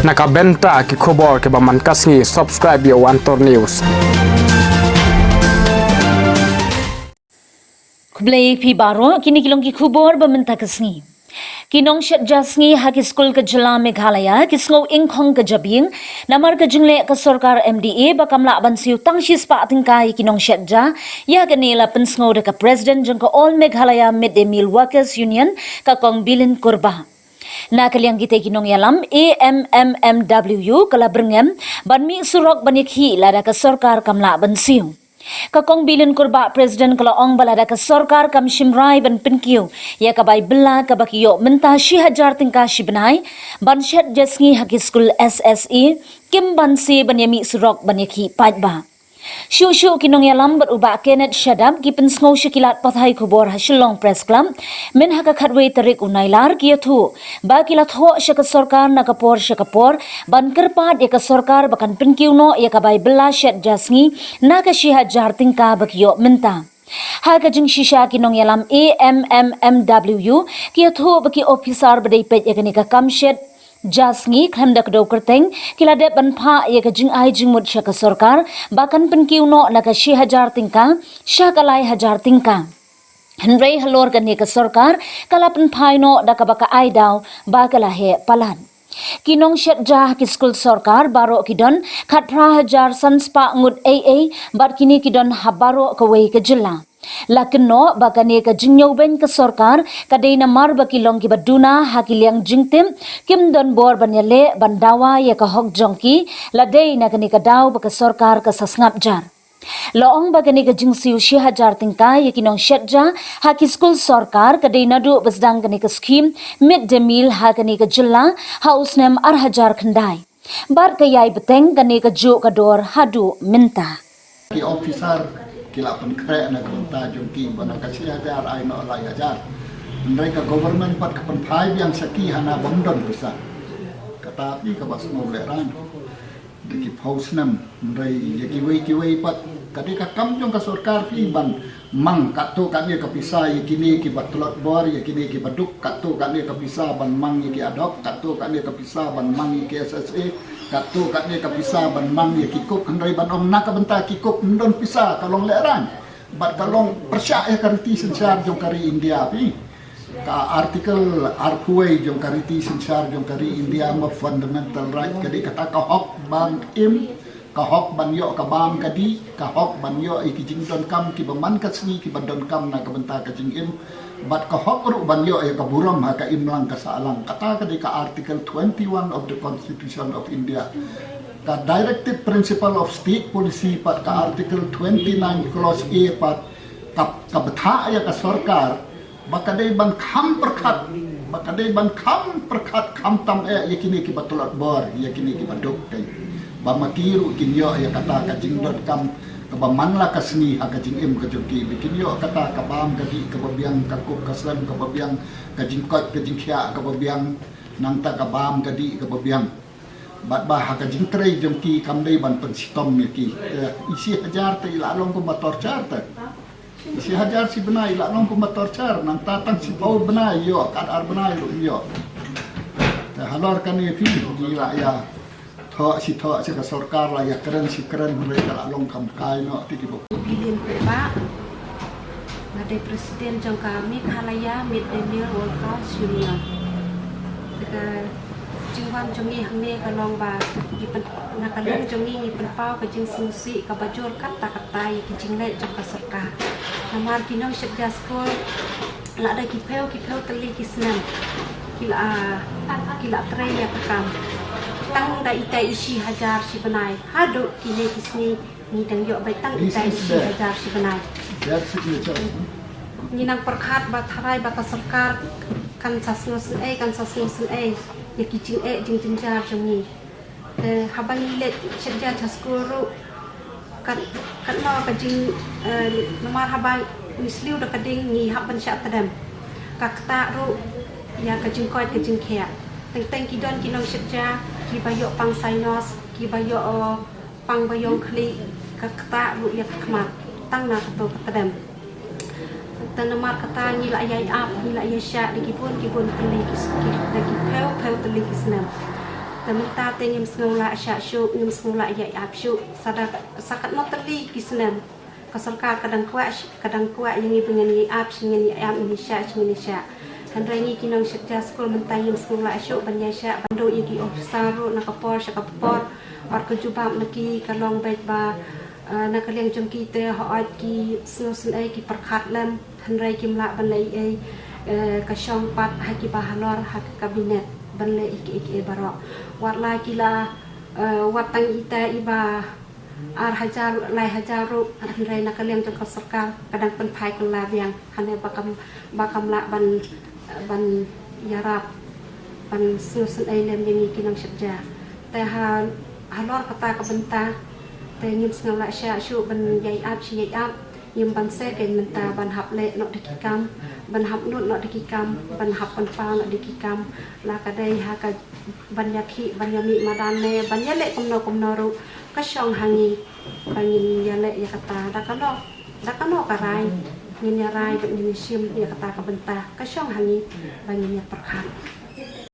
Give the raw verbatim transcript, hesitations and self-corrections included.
Na ka bynta ki khubor kiba man ka sngi, subscribe ïa u Antor News. Khublei phi baroh, kine ki long ki khubor ba mynta ka sngi. Ki nongshet ja sngi ha ki skul ka jylla Meghalaya ki sngew ingkhong ka jabieng namar ka jingleh ka sorkar M D A ba kam lah ban siew tang shispah tyngka ïa ki nongshet ja. Ïa kane la pynsngew da ka President jong ka All Meghalaya Mid Day Meal Workers Union, ka Kong Bilin Kurbah. Na ka liang kitei ki nongïalam, A M M M W ka la byrngem ban mih surok ban ïakhih lada ka sorkar kam lah ban siew. Ka Kong Bilin Kurbah, President, ka la ong ba lada ka sorkar kam shim rai ban pynkiew ïa ka bai bylla kaba ki ïoh mynta shi hajar tyngka shi bnai ban shet ja sngi ha ki skul S S A, kim banse ban ïamih surok ban ïakhih paidbah. Shuh shuh ki nongïalam bad u Bah Kenneth Shadap ki pynsngew sha ki lad pathai khubor ha Shillong Press Club mynha ka khatwei tarik u Nailar, ki ïathuh ba ki la thoh sha ka sorkar na ka por sha ka por ban kyrpad ïa ka sorkar ba kan pynkiew noh ïa ka bai bylla shet ja sngi na ka shi hajar tyngka ba ki ïoh mynta. Ha ka jingshisha, ki nongïalam A M M M W ki ïathuh ba ki ophisar ba dei peit ïa kane ka kam shet ja sngi khlem da kdew kyrteng ki la dep ban phah ïa ka jingai jingmut sha ka sorkar ba kan pynkiew noh na ka shi hajar tyngka sha ka lai hajar tyngka. Hynrei halor kane ka sorkar ka la pynphai noh da kaba ka ai daw ba ka la heh palat. Ki nongshet ja ha ki skul sorkar baroh ki don khatphra hajar san spah ngut ei ei, bad kine ki don ha baroh kawei ka jylla. La kynnoh ba kane ka jingñiewbeiñ ka sorkar ka dei namar ba ki long kiba duna ha ki liang jingtip, kim don bor ban ïaleh ban dawa ïa ka hok jong ki, la dei na kane ka daw ba ka sorkar ka sa sngap jar. La ong ba kane ka jingsiew shi hajar tyngka ïa ki nongshet ja ha ki skul sorkar ka dei naduh ba sdang kane ka skhim mid day meal ha kane ka jylla ha u snem ar hajar khyndai. Bad ka ïai bteng kane kajuh ka dor haduh mynta. Ki officer ki la pynkhreh na ka bynta jong ki ba na ka shi hajar ai noh lai hajar. Hynrei ka government pat ka pynphai biang sha ki hana bym don pisa. Kata phi kaba sngewlehraiñ. Da ki phew snem, hynrei ïa kiwei kiwei pat ka dei ka kam jong ka sorkar phi ban mang katto katne ka pisa ïa kine kiba tlot bor, ïa kine kiba duk, katto katne ka pisa ban mang ïa ki ad hoc, katto katne ka pisa ban mang ïa ki S S A, katto katne ka pisa ban mang ïa ki cook, hynrei ban ong na ka bynta ki cook ym don pisa, ka long lehraiñ. Bad ka long pyrshah ïa ka riti synshar jong ka ri India phi. Ka article arphew wei jong ka riti synshar jong ka ri India, ma fundamental right, ka dei kata ka hok ban im, ka hok ban ïoh ka bam ka dih, ka hok ban ïoh ïa ki jingdonkam kiba man ka sngi kiba donkam na ka bynta ka jingim, bad ka hok ruh ban ïoh ïa ka burom ha ka imlang ka sahlang. Kata ka dei ka Article twenty-one of the Constitution of India. Ka Directive Principle of State Policy pat, ka Article twenty-nine Clause A pat, ka, ka bthah ïa ka sorkar ba ka dei ban kham pyrkhat, ba ka dei ban kham pyrkhat khamtam eh ïa kine kiba tlot bor, ïa kine kiba duk, kei. Ba ma ki ruh kin ïoh ïa kata ka jingdonkam kaba man la ka sngi ha ka jingim ka jong ki, ba kin ïoh kata ka bam ka dih kaba biang, ka cook ka slem kaba biang, ka jingkoit ka jingkhiah kaba biang, nangta ka bam ka dih kaba biang. Bad ba ha ka jingtrei jong ki kam dei ban pynshitom ïa ki. Te i shi hajar te i la long kumba torture te. I shi hajar shi bnai i la long kumba torture, nangta tang shiphew bnai ïoh, kat ar bnai ruh ïoh. Te halor kane phi ngi la ïa thoh shi thoh shi, ka sorkar la ïa kren shi kren, hynrei ka la long kam kai noh te kiba. Bilin Kurbah, nga dei president jong ka Meghalaya Mid Day Meal Workers Union. Te ka jingwan jong ngi hangne ka long ba ngi pyn-, na ka liang jong ngi ngi pynpaw ka jingsngewsih kaba jur katta katta ïa ki jingleh jong ka sorkar. Namar ki nongshet ja skul, lada ki phew ki phew tylli ki snem ki la, ki la trei ïa ka kam. Tang da itai i shi hajar shi bnai haduh kine ki sngi ngi dang ïoh beit tang itai i shi hajar shi bnai. Ngi nang pyrkhat ba tharai ba ka sorkar kan sa sngewsynei, kan sa sngewsynei ïa ki jingeh jingjynjar jong ngi. Te haba ngi leit shet ja sha skul ruh, kat, katno ka jing, eh, namar haba ngi sliew da ka ding ngi hap ban shah tdem. Ka ktah ruh ïa ka jingkoit ka jingkhiah. Teng teng ki don ki nongshet ja kiba ïoh pang sinus, kiba ïoh, eh, pang ba ïong khlieh, ka ktah ruh ïa ka khmat tang na kato ka tdem. Te namar kata ngi la ïai ap, ngi la ïai shah da ki bun ki bun tylli ki, ki, da ki phew phew tylli ki snem. Te mynta te ngim sngew lah shah shuh, ngim sngew lah ïa ap shuh. Sa da, sa katno tylli ki snem ka sorkar ka dang kwah, ka dang kwah ïa ngi ba ngin ïa ap, shi ngin ïa ap, ngin ïa shah, shi ngin ïa shah. Hynrei ngi ki nongshit ja skul mynta ngim sngew lah shuh ban ïa shah, ban duh ïa ki officer ruh na ka por sha ka por. Wat ka jubab na ki ka long beit ba, eh, na ka liang jong ki te hooid ki sngewsynei, ki pyrkhat lem, hynrei kim lah ban leh ei ei. Eh, ka shong pat ha ki ba halor ha ka kabinet ban leh ei ei ei baroh. Wat la ki la, eh, wat tang ita i ba ar hajar, lai hajar ruh, hynrei na ka liang jong ka sorkar ka dang pynphai kylla biang. Hynrei ba kam, ba kam lah ban, ban ïarap, ban sngewsynei lem ïa ngi ki nongshit ja. Te ha, halor kata ka bynta te ngim sngew lah shah shuh ban ïa ap shi ïa ap. Ngim banse kein mynta ban hap leh noh da ki kam, ban hap nud noh da ki kam, ban hap pynpaw noh da ki kam. La ka dei ha ka ban ïa khih, ban ïa mih madan ne ban ïa leh kumno kumno ruh, ka shong ha ngi ba ngin ïa leh ïa kata. Da kano, da kano ka rai ngin ïa rai bad ngin ïa shim ïa kata ka bynta? Ka shong ha ngi ba ngin ïa pyrkhat.